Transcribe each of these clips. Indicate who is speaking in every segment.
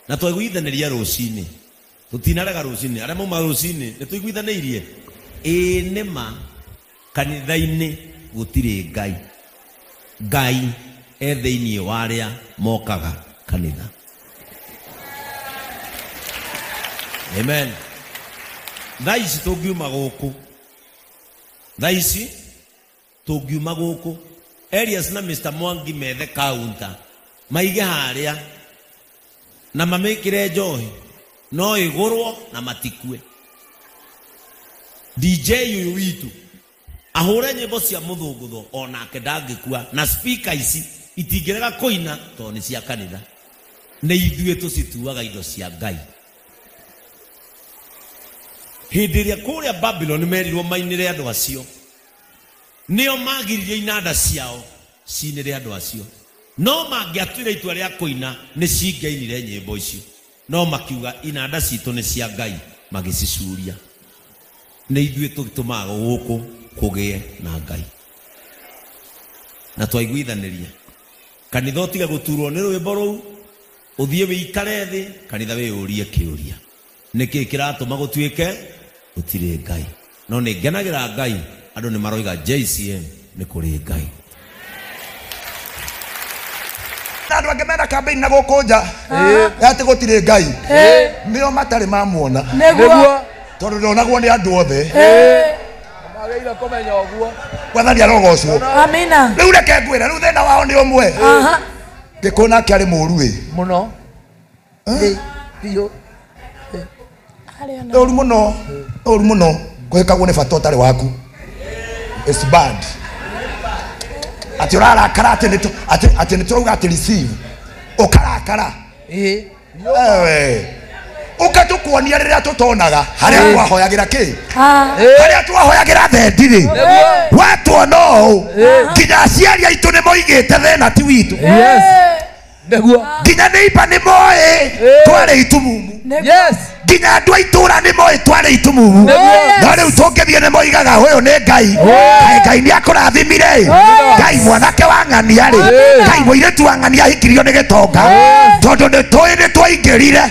Speaker 1: Na twaiguithanĩria rũcinĩ, tũtinarega rũcinĩ, arĩa mauma rũcinĩ nĩ tũiguithanĩirie. Ĩĩ nĩma kanitha-inĩ gũtirĩ Ngai. Ngai e thĩinĩ wa arĩa mokaga kanitha. Amen. Thaa ici tũngiuma gũkũ, thaa ici tũngiuma gũkũ, Elias na Mr. Mwangi methe counter maige harĩa na mamĩkĩre njohi no ĩgũrwo na matikue. DJ ũyũ witũ ahũre nyĩmbo cia mũthũngũtho onake ndangĩkua, na speaker ici itingĩrega kũina tondũ nĩ cia kanitha. Nĩ ithuĩ tũcituaga indo cia Ngai. Hĩndĩ ĩrĩa kũrĩa Babylon merirwo mainĩre andũ acio, nĩo magiririe inanda ciao cinĩre andũ acio. No mangĩatuire itua rĩa kũina nĩ cingĩainire nyĩmbo icio, no makiuga inanda citũ nĩ cia Ngai, magĩcicuria. Nĩ ithuĩ tũtũmaga gũkũ kũgĩe na Ngai. Na twaiguithanĩria kanitha ũtige gũturwo nĩ rwĩmbo rũu, ũthiĩ wĩikare thĩ kanitha wĩyũrie kĩũria, nĩkĩ kĩratũma gũtuĩke gũtirĩ Ngai? No nĩ ngenagĩra Ngai, andũ nĩ maroiga JCM nĩ kũrĩ Ngai.
Speaker 2: Andũ angĩ mena campaign na gũkũ nja atĩ gũtirĩ Ngai, nĩo matarĩ mamuona.
Speaker 3: Nĩguo.
Speaker 2: Tondũ ndonagwo nĩ andũ othe.
Speaker 3: Magĩrĩire kũmenya ũguo.
Speaker 2: Mwathani arogocwo.
Speaker 3: Amina.
Speaker 2: Rĩu reke ngwĩre, rĩu thĩna wao nĩ ũmwe. Gĩkũyũ nake arĩ mũru ĩ.
Speaker 3: Mũno. Biũ.
Speaker 2: Ũru mũno, ũru mũno kũhĩkagwo nĩ bata ũtarĩ waku. It's bad. Atĩ ũrarakara atĩ nĩ atĩ nĩ tũrauga atĩ receive. Ũkarakara. Ewe. Ũkatũkuonia rĩrĩa tũtonaga harĩa twahoyagĩra kĩ? Harĩa twahoyagĩra thendi-rĩ. Watuona ũũ nginya aciari aitũ nĩ moigĩte thĩna ti witũ.
Speaker 3: Yes. Nĩguo.
Speaker 2: Nginya neighbor nĩ moĩ twarĩ itumumu.
Speaker 3: Yes.
Speaker 2: Nginya andũ a itũra nĩ moĩ twarĩ itumumu. No rĩu tũngĩthiĩ nĩ moigaga ũyũ nĩ Ngai. Kaĩ Ngai nĩ akũrathimire. Ngai mwanake wa ng'ania rĩ. Ngai mũirĩtu wa ng'ania ahikirio nĩ gĩtonga. Tondũ nĩ tũĩ nĩ twaingĩrire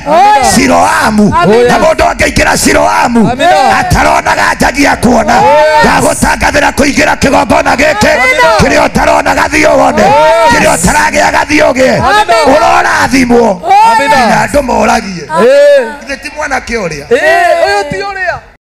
Speaker 2: Siloamu. Na mũndũ angĩingĩra Siloamu ataronaga njagia kuona. Ndagũtangathĩra kũingĩra kĩgongona gĩkĩ kĩrĩa ũtaronaga thiĩ wone, kĩrĩa ũtaragĩaga thiĩ ũgĩe. Ũrorathimwo. Nginya andũ moragie. Githĩ ti mwanake ũrĩa?
Speaker 3: Ũyũ ti ũrĩa.